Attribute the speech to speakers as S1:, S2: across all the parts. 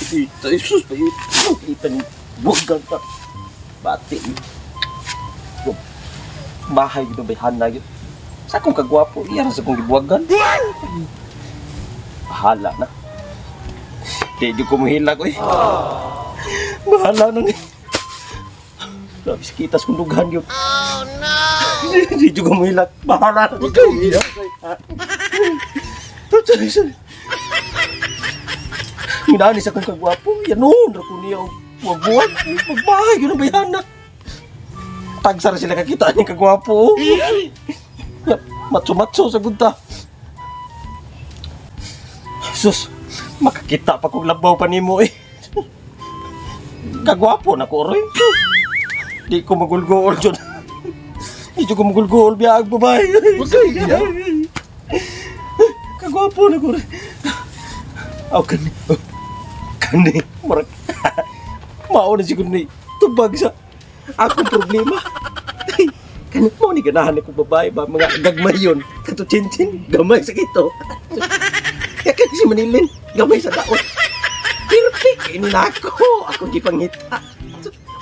S1: Ito, Jesus, pa ito. Kita ni buwagan ka. Bati. Bahay gito bay hana gyud. Sa akong kagwapo, iya ra sa akong gibuwagan. Bahala na. Di jud ko muhilak oy. Bahala na ni. Grabe sa kitas kong dughan yun. Oh no! Di jud ko muhilak. Bahala na. Ginani sa kong kagwapo, yan noon, ra ko niya og buwag-buwag, magbahay, yun ang bayana. Tagsara sila kakita niya kagwapo. Matso-matso sa gunta. Sus, makakita pa kong labaw pa nimo eh. Kagwapo na ko, Roy. Sus, di ko magulgool dyan. Di ko magulgool biyaag babae. Kagwapo na ko, Roy. Aw, kani. Oh, kani. Murag. Mao na siguro ni tubag sa akong problema. Ay, kani mo ni ganahan ko babae ba mga gagmay yun. Kato chinchin, gamay sa kito. Kaya kani si Manilin, gamay sa daot. Perfect ini na ako. Ako gipangita.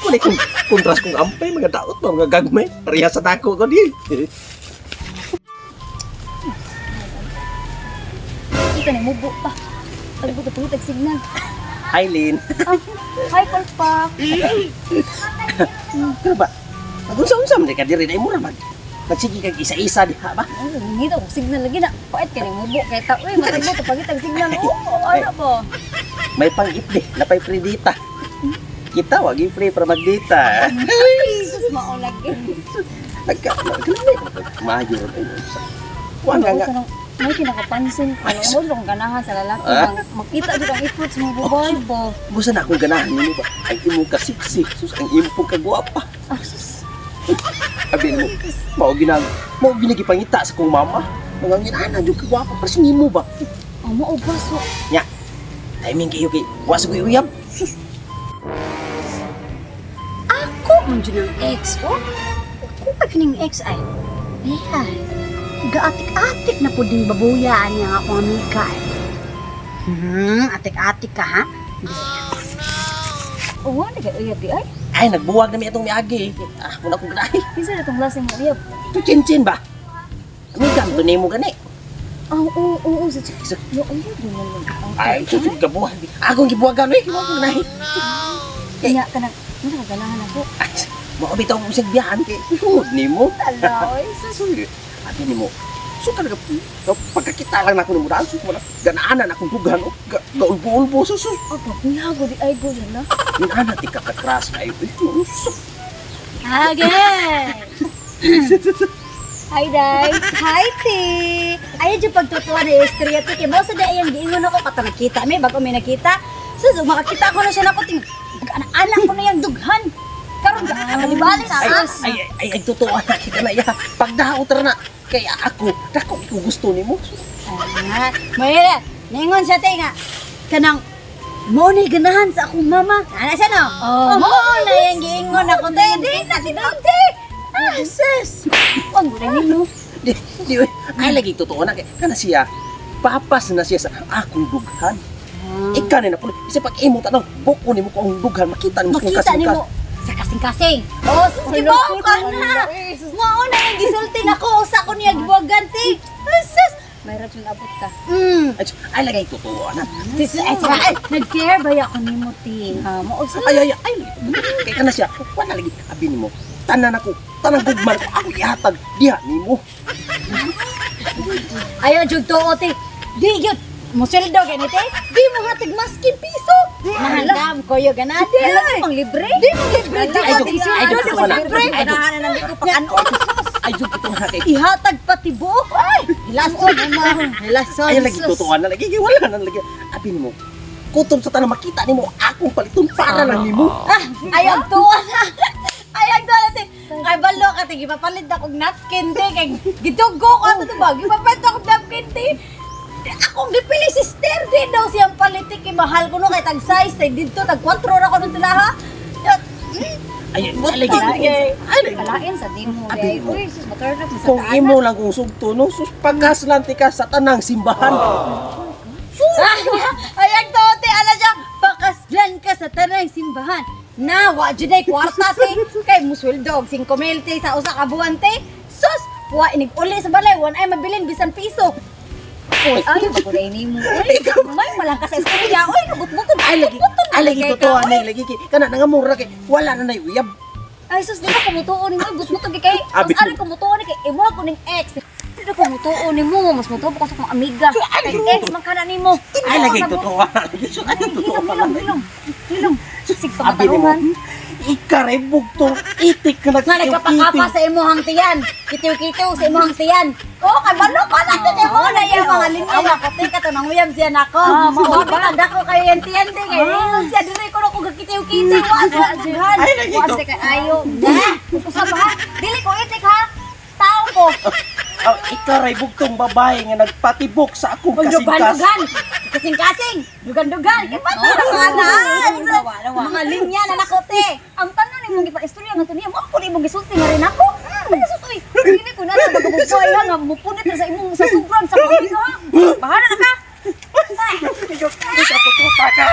S1: Mo ni kung kontras kong ampay mga daot ba mga gagmay. Pareha sa dako ko di.
S2: Ito na, mubo pa. Tagbo ka pangitag signal.
S1: Hi Lin.
S2: Ah, hi, Palpak.
S1: Pero ba? Magunsa-unsa man ka diri na imo ra mag. Nagsige kag isa-isa diha ba?
S2: Ay, ngita ko signal lagi na. Pait ka ni mubo kay ta. Uy, matagbo ka pangitag signal. Oo, ano ba?
S1: May pang-ipli, napay free dita. Kita wag free para magdita.
S2: Jesus, mao lagi.
S1: Nagka maayo ra kayo. Kuan nga nga.
S2: May kinakapansin ko. Ano mo kung ganahan sa lalaki bang makita jud ang effort sa mga babae ba?
S1: Busa na akong ganahan nimo ba? Ang imong kasiksi, sus ang imong kagwapa.
S2: Ah, sus.
S1: Abi mo, mao ginang mao ginagipangita sa kong mama. Mga ginana jud kagwapa para sa nimo ba?
S2: Ang mao ba so?
S1: Nya. Timing kayo kay wa sa koy uyab. Sus,
S3: Ako man jud ang ex, oh. Ako pa kining ex ay. Ay, gaatik-atik na pud din babuyaan niya ang akong amiga ay. Atik-atik ka ha?
S2: Oo, oh, nagay uyab di ay.
S1: Ay nagbuwag na mi atong miagi. Ah, muna akong ganahi.
S2: Kinsa na tong lasing mo uyab?
S1: To chinchin ba? Amiga to nimo gani.
S2: Ah, oo, oo, oo, sa
S1: Sus,
S2: Yo, uyab din man.
S1: Ay, sus gabuhan. Akong gibuwagan oy, gibuwagan ganahi.
S2: Kanya ka na, ano ka ganahan ako?
S1: Ay, mao bitaw akong sigbihan kay sugod nimo.
S2: Ala, oy, sus.
S1: Suy, abi nimo. So talaga pagkakita lang nako nimo daan sus wala ganaanan akong dughan oh, gaulbo-ulbo sus. Sus.
S2: Oh, papihago di ay go na.
S1: Ginana ti ka kakras kayo. Eh, sus.
S3: Again!
S2: Hi, Day.
S3: Hi, ti! Ayaw dyan pagtutuwa ni Estria, ti. Kaya mo sa dayang giingon ako kato nakita may bago may nakita. So, so, makakita ko na siya nako ting anak ko na yung dughan. Karon ka kalibali sa
S1: Ay,
S3: as.
S1: ay, ay, ay, totoo na kita na iya. Pagdaot ra na kaya ako, dako ko gusto nimo. Sus.
S3: Ah, may ningon siya te nga kanang mo ni ganahan sa akong mama. Ana siya no?
S2: Oh,
S3: Oh, mo na yung giingon ako te. Di na tinuod te. Ah, sus.
S2: Ang gulay nino.
S1: Di, di, ay lagi totoo na kay kana siya. Papas na siya sa akong dughan. Ika ni na po. Isa pag imo tanong, buko nimo ko ang dughan makita nimo kung
S3: Makita
S1: kasing
S3: nimo sa kasing-kasing. Oh, sus gibaw ka na. Mao na yung gisulti nako usa ko niya gibuwagan te. Ah, sus.
S2: May radyon abot ka.
S1: Ay, ay lagi totoo na.
S3: Tis, ay, ay, nag-care ba ako nimo te?
S2: Ah, mao sa
S1: Ay, ay, ay, kay kana siya. Wala lagi abi nimo. Tanan ako, tanang gugman ko ako ihatag diha nimo.
S3: Ayaw jud tuo te. Di gyud mosuldo gani te. Di mo hatag maskin piso. Mahandam ko yo ganade.
S2: Wala di mang libre.
S3: Di mo libre di
S1: Ay,
S3: mo
S1: jud,
S3: libre.
S1: ay, jud,
S3: Di mo
S1: wala.
S3: libre.
S1: Ay, jud.
S3: Ganahan na lang ko pakanon.
S1: Ay jud totoo na kay.
S3: Ihatag pati buok. Ay, hilason mo. Hilason.
S1: Ay lagi totoo na lagi wala na lagi. Abi nimo. Kutob sa tanang makita nimo akong paliton para lang nimo.
S3: Ah, ayaw tuwa na. Ayaw tuwa na te. Kay balo ka te gipapalit akong napkin te kay gitugo ko ato ba gipapalit akong napkin te. Akong gipili sister din daw siyang palit te kay mahal ko no kay tag size te didto tag 4 ra ko nung tulaha.
S1: Ay, lagi. Ay,
S2: Kalain sa dimo.
S1: Abi mo.
S2: Uy, sus maturn up sa
S1: Kung imo lang kung sugto no, sus pagaslanti ka sa tanang simbahan.
S3: Ayan to, te, ala siya. Pakaslan ka sa tanang simbahan. Na, wa jud ay kwarta te. Kay musweldo og 5 mil te sa usa ka buwan te. Sus, wa inig uli sa balay, wa ay mabilin bisan piso.
S2: Uy, ayaw ba ko na nimo? Uy, may malang ka sa istorya. Uy, kabutbutod.
S1: Ay lagi, ay lagi totoo ani lagi kay kana nangamura kay wala na nay uyab.
S2: Ay sus, di ba kumutuon nimo? Butbutod kay kay.
S1: Abi.
S2: Mas ari kumutuon ni kay imo ko ning ex. Di ba kumutuon nimo? Mas mutuo pa ko sa akong amiga. Kay ex man kana nimo.
S1: Ay lagi totoo. Lagi ay totoo
S2: Hilom,
S1: pa lang.
S2: hilom, hilom. Sig
S1: Abi nimo.
S2: pangatarungan.
S1: Ikaray bugtong itik ka
S3: Nga nagkapakapa sa imuhang tiyan. Kitiw-kitiw sa imuhang tiyan. Oh, kay balo ka na te mo na yung mga linya na ko te kato nang uyab siya nako.
S2: Ah, mao
S3: ba dako kayo yung tiyan te kay ingon siya diri ko na ko gakitiw-kitiw wa sa dughan.
S1: Ay lagi
S2: Wa
S1: to.
S2: sa kay ayo. Na, usab ha. Dili ko itik ha. Tao ko.
S1: Oh, ikaray bugtong babae nga nagpatibok sa akong kasingkas.
S3: Dugan-dugan. Kasing-kasing. Dugan-dugan. Kay bata na mga na. Mga linya na nako te.
S2: Ang tanan imong gipa-istorya nga to niya, mo ko imong gisulti nga rin ako. Ano sus uy? Dili ko na lang magabugay ha nga mupunit na sa imong sa sobran sa mga ha. Bahala na ka.
S1: Sa pututa ka.